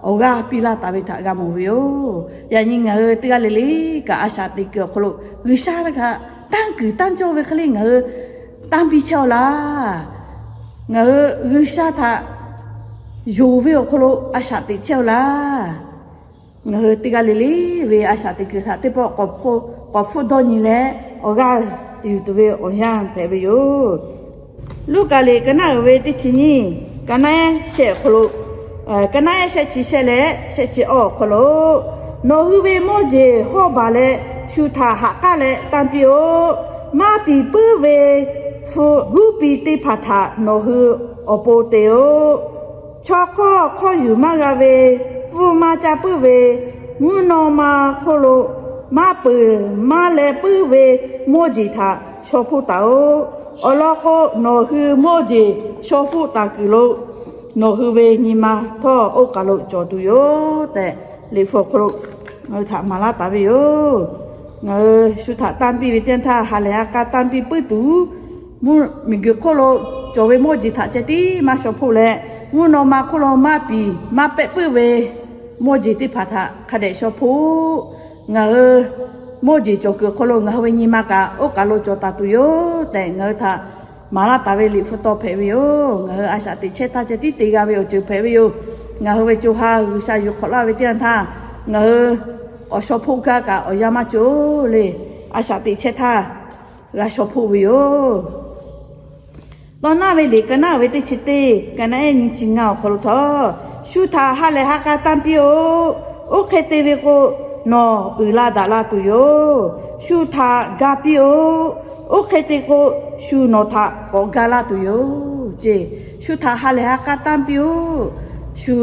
awˬ g'aˇ piˇ laˇ taˍ ve htaꞈ g'a mawˬ ve yoˬ. Yaꞈ nyi ngaˬ hui teˇ g'aˇ le le kaꞈ a shaꞈ teꞈ kuiˬ awˬ hk'aw lo G'uiˬsha htaꞈ tanˇ kuiˬ tanˇ cawˇ ve hk'e le ngaˬ hui tanˇ piˇ chehˇ a laˇ. Ngaˬ hui G'uiˬsha htaꞈ yonˍ ve awˬ hk'aw lo a shaꞈ teꞈ chehˇ a laˇ. Ngaˬ hui teˇ g'aˇ le le ve a shaꞈ teꞈ kuiˬ htaꞈ teˇ pawˆ k'awꞈ hpfuhˆ dawˇ nyi leh awˬ g'aˇ yuˬ tuˬ ve awˬ yanˇ hpehꞈ ve yoˬ. Luˉkaꞈ liꞈ ka naˆ uiˍ ve teˇ chi nyiˇ, ka naˆ ehˉ shehˆ awˬ hk'aw lo, ka naˆ ehˉ shehˆ chi shehˆ leh shehˆ chi awˬ awˬ hk'aw lo, nawˬ hui ve mawˇ jeˬ hawˇ baˬ leh shu htaꞈ ha k'aˉ leh tanˇ piˇ-oˆ. Maˇ piˍ puiˉ ve hpu guˇ piˇ teˇ hpaˍ htaꞈ nawˬ hui awˬ pon te-oˆ. Chaw hk'awˇ hk'awˇ yuˬ maˇ g'a ve, pfuhˇ maˇ caˇ puiˉ ve, mvuhˇ naw ma hk'oˆ lo maˇ peuˬ maˇ leh puiˉ ve mawˇ jeˬ htaꞈ shaw hpoˆ taˍ-oˆ. Awˬ lawn k'o, nawˬ hui mawˇ jeˬ shaw hpoˆ taˍ kuiˬ lo nawˬ hui ve nyi ma htawˇ oˇ kaˬ lo cawˬ tuˬ yoˬ tehꞈ, Liꞈ hpu awˬ hk'aw lo ngaˬ hui htaꞈ maˍ laˇ taˍ ve yoˬ. Ngaˬ hui shu htaꞈ tanˇ piˇ ve teˇ yanˇ htaˇ, ha lehˬ ha k'a tanˇ piˇ puiˉ tuˬ, mvuhˇ miˬ guiˬ hk'oˆ lo cawˬ ve mawˇ jeˬ htaꞈ ceh tiˉ maˇ shaw hpoˆ leh, mvuhˇ naw ma hk'oˆ lo maˇ piˍ maˇ pehˆ puiˉ ve mawˇ jeˬ teˇ hpaˍ htaꞈ hk'a dehꞈ shaw hpoˆ. Ngaˬ hui mawˇ jeˬ cawˬ kuiˬ awˬ hk'aw lo ngaˬ hui ve nyi ma kaꞈ oˇ kaˬ lo cawˬ taˍ tuˬ yoˬ tehꞈ, ngaˬ hui htaꞈ maˍ laˇ taˍ ve liꞈ hpu taw hpehꞈ ve yoˬ. Ngaˬ hui a shaꞈ teꞈ chehˇ htaˇ ceh tiˉ te g'a ve awˬ ceuˬ hpehꞈ ve yoˬ. Ngaˬ hui ve co ha G'uiˬsha yuˬ hk'awꞈ laˇ ve teˇ yanˇ htaˇ, ngaˬ hui awˬ shaw hpoˆ gaˇ kaꞈ awˬ yanˇ maˇ cawˬ le. A shaꞈ teꞈ chehˇ htaˇ g'a shaw hpoˆ ve yoˬ. Tawˇ naˉ ve liꞈ ka naˉ uiˍ ve teˇ chi teˇ, ka naˉ ehˉ nyi chi ngaˇ awˬ hk'aw lo htawˇ, shu htaꞈ ha lehˬ ha k'a tanˇ piˇ-oˆ. Oˇ hk'e te ve k'o, nawˬ uiˍ la daꞈ la tuˬ yoˬ. Shu htaꞈ ga piˇ-oˆ. Oˇ hk'e te k'o, shu nawˬ htaꞈ k'awꞈ ga laˇ tuˬ yoˬ ce. Shu htaꞈ ha lehˬ ha k'a tanˇ piˇ-oˆ. Shu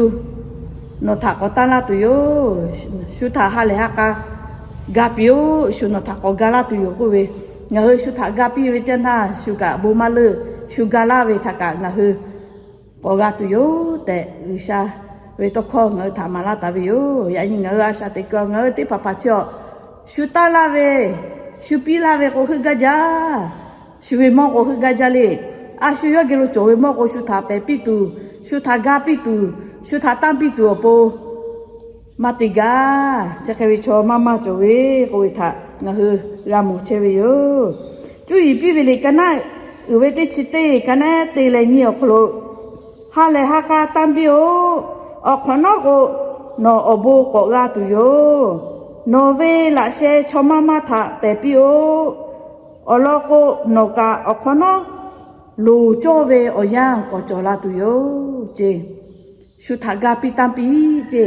nawˬ htaꞈ k'awꞈ tanˇ laˇ tuˬ yoˬ. Shu htaꞈ ha lehˬ ha k'a ga piˇ-oˆ. Shu nawˬ htaꞈ k'awꞈ ga laˇ tuˬ yoˬ k'oˆ ve, ngaˬ hui shu htaꞈ ga piˇ ve teˇ yanˇ htaˇ, shu kaꞈ bon maˇ leuˆ. Shu ga laˇ ve htaꞈ kaꞈ ngaˬ hui k'awꞈ g'a tuˬ yoˬ tehꞈ, G'uiˬsha ve tawˇ hkawˇ ngaˬ hui htaꞈ maˍ laˇ taˍ ve yoˬ. Yaꞈ nyi ngaˬ hui a shaꞈ teꞈ kuiˬ ngaˬ hui teˇ hpaˍ hpaˍ chi awˬ, shu tanˇ laˇ ve, shu piˇ laˇ ve k'o heuˆ gaˇ jaˇ. Shu ve mawˇ k'o heuˆ gaˇ jaˇ le. A shu yawˇ geh lo cawˬ ve mawˇ k'o, shu htaꞈ pehˬ piˇ tuˬ, shu htaꞈ ga piˇ tuˬ, shu htaꞈ tanˇ piˇ tuˬ awˬ pon maˇ te gaˇ. Chi hk'e ve chaw maˇ maˇ cawˬ ve k'oˆ ve htaꞈ ngaˬ hui g'a mawˬ chehˇ ve yoˬ. Cuˇ yiˍ piˇ ve liꞈ ka naˉ uiˍ ve teˇ chi teˇ, ka naˉ te leh nyi awˬ hk'aw lo, ha lehˬ ha k'a tanˇ piˇ-oˆ. Awˬ hk'awꞈ nawˉ k'o, nawˬ awˬ bon k'awꞈ g'a tuˬ yoˬ. Nawˬ ve laꞈ sheh chaw maˇ maˇ htaꞈ pehˬ piˇ-oˆ. Awˬ lawn k'o, nawˬ kaꞈ awˬ hk'awꞈ nawˉ loˍ cawˇ ve awˬ yanˇ k'awꞈ cawˬ la tuˬ yoˬ ce. Shu htaꞈ ga piˇ tanˇ piˇ ce.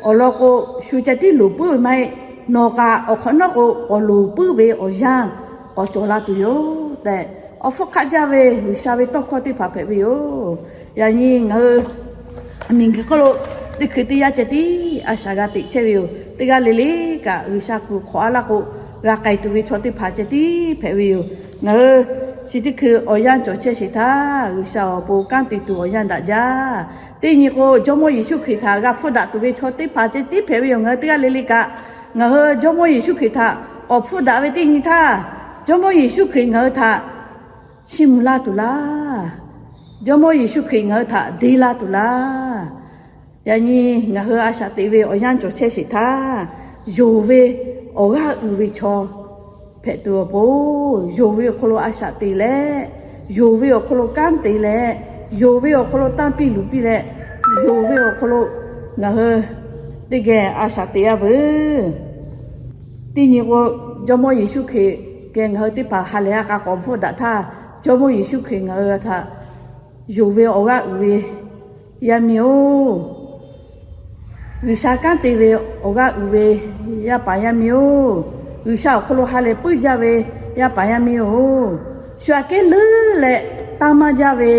Awˬ lawn k'o, shu ceh tiˉ loˍ puiˉ ve maˇ heˆ. Nawˬ kaꞈ awˬ hk'awꞈ nawˉ k'o, k'awꞈ loˍ puiˉ ve awˬ yanˇ k'awꞈ cawˬ la tuˬ yoˬ tehꞈ, awˬ hpfuhˇ hk'aˆ jaˇ ve G'uiˬsha ve tawˇ hkawˇ teˇ hpaˍ hpehꞈ ve yoˬ. Yaꞈ nyi ngaˬ hui miˬguiˬ hk'oˆ lo teˇ hkui teˇ yanˇ ceh tiˉ a shaꞈ g'a teꞈ chehˇ ve yoˬ. Teˇ g'aˇ le le kaꞈ G'uiˬsha kuˬ hk'awꞈ a laˇ k'o, g'a k'ai tuˬ ve chaw teˇ hpaˍ ceh tiˉ hpehꞈ ve yoˬ. Ngaˬ hui chi teˇ hkui awˬ yanˇ cawˬ chehˇ sheˍ htaˇ, G'uiˬsha awˬ pon kanˉ te tuˬ awˬ yanˇ daꞈ jaˇ. Teˇ nyi k'o, Jawˇmawˇ Yeˍsuˆ Hkriꞈ htaꞈ g'a hpfuhˇ daꞈ tuˬ ve chaw teˇ hpaˍ ceh tiˉ hpehꞈ ve yoˬ. Ngaˬ hui teˇ g'aˇ le le kaꞈ, ngaˬ hui Jawˇmawˇ Yeˍsuˆ Hkriꞈ htaꞈ k'awꞈ hpfuhˇ daꞈ ve teˇ nyi htaˇ, Jawˇmawˇ Yeˍsuˆ Hkriꞈ ngaˬ hui htaꞈ chiˇ mvuh laˇ tuˬ laˇ. Jawˇmawˇ Yeˍsuˆ Hkriꞈ ngaˬ hui htaꞈ deˇ laˇ tuˬ laˇ. Yaꞈ nyi ngaˬ hui a shaꞈ teꞈ ve awˬ yanˇ cawˬ chehˇ sheˍ htaˇ, yonˍ ve awˬ g'aˇ uiˍ ve chaw hpehꞈ tuˬ awˬ pon, yonˍ ve awˬ hk'aw lo a shaꞈ teꞈ leh, yonˍ ve awˬ hk'aw lo kanˉ te leh, yonˍ ve awˬ hk'aw lo tanˇ piˇ luˬ piˇ leh, yonˍ ve awˬ hk'aw lo ngaˬ hui teˇ geh a shaꞈ teꞈ yaˇ veuˬ. Teˇ nyi k'o, Jawˇmawˇ Yeˍsuˆ Hkriꞈ geh ngaˬ hui teˇ hpaˍ ha lehˬ ha k'a k'awꞈ hpfuhˇ daꞈ htaˇ, Jawˇmawˇ Yeˍsuˆ Hkriꞈ ngaˬ hui htaꞈ yonˍ ve awˬ g'aˇ uiˍ ve yaˇ miˇ-oˬ, G'uiˬsha kanˉ te ve awˬ g'aˇ uiˍ ve yaˇ paˍ yaˇ miˇ-oˬ, G'uiˬsha awˬ hk'aw lo ha lehˬ puiˉ jaˇ ve yaˇ paˍ yaˇ miˇ-oˬ, shu aꞈ kehˉ leuˉ leh tanˇ maˇ jaˇ ve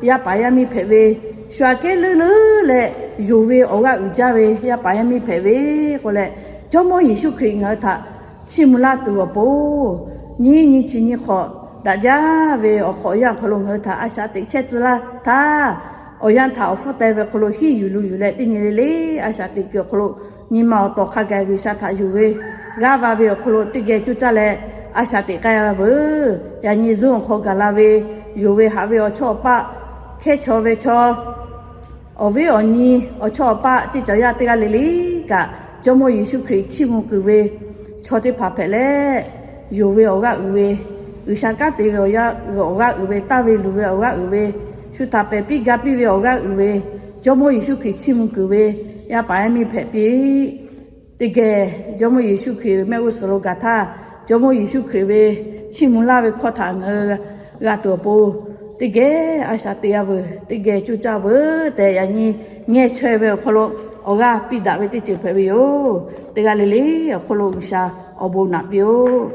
yaˇ paˍ yaˇ miˇ hpehꞈ ve, shu aꞈ kehˉ leuˉ leuˉ leh yonˍ ve awˬ g'aˇ uiˍ jaˇ ve yaˇ paˍ yaˇ miˇ hpehꞈ ve k'oˆ leh, Jawˇmawˇ Yeˍsuˆ Hkriꞈ ngaˬ hui htaꞈ chiˇ mvuh laˇ tuˬ awˬ pon, nyiˇ nyi chi nyi hk'awꞈ daꞈ jaˇ ve awˬ hk'awꞈ awˬ yanˇ awˬ hk'aw lo ngaˬ hui htaꞈ a shaꞈ teꞈ chehˇ tcuh laˇ htaˇ, awˬ yanˇ htaꞈ awˬ hpfuhˇ teh ve awˬ hk'aw lo hiˉ yuˬ lu yuˬ leh teˇ nyi le le a shaꞈ teꞈ kuiˬ awˬ hk'aw lo, nyi ma awˬ tawˍ hk'a gaˬ G'uiˬsha htaꞈ yonˍ ve g'aˇ va ve awˬ hk'aw lo teˇ geh coˇ caˇ leh a shaꞈ teꞈ k'ai veuˬ. Yaꞈ nyi Zoom awˬ hk'aw gaˬ la ve, yonˍ ve haꞈ ve awˬ chawˇ awˬ paˆ, hkehˉ chaw ve chaw, awˬ viˉ awˬ nyi, awˬ chawˇ awˬ paˆ, ceˇ cawˬ yaˇ teˇ g'aˇ le le kaꞈ, Jawˇmawˇ Yeˍsuˆ Hkriꞈ chiˇ mvuh kuiˬ ve chaw teˇ hpaˍ hpehꞈ leh, yonˍ ve awˬ g'aˇ uiˍ ve, G'uiˬsha kanˉ te ve awˬ yanˇ uiˍ awˬ g'aˇ uiˍ ve, tanˇ ve luˬ ve awˬ g'aˇ uiˍ ve, shu htaꞈ pehˬ piˇ ga piˇ ve awˬ g'aˇ uiˍ ve, Jawˇmawˇ Yeˍsuˆ Hkriꞈ chiˇ mvuh kuiˬ ve yaˇ paˍ yaˇ miˇ hpehꞈ piˇ. Teˇ geh Jawˇmawˇ Yeˍsuˆ Hkriꞈ mehˆ g'uˇ suhˍ lo gaˬ htaˇ, Jawˇmawˇ Yeˍsuˆ Hkriꞈ ve chiˇ mvuh laˇ ve hkawˇ htaꞈ ngaˬ hui g'a tuˬ awˬ pon, teˇ geh a shaꞈ teꞈ yaˇ veuˬ, teˇ geh coˇ caˇ veuˬ tehꞈ, yaꞈ nyi ngeh chaweh ve awˬ hk'aw lo awˬ g'aˇ piˇ daꞈ ve teˇ ceuˬ hpehꞈ ve yoˬ. Teˇ g'aˇ le le awˬ hk'aw lo G'uiˬsha awˬ bon naꞈ piˇ-oˆ.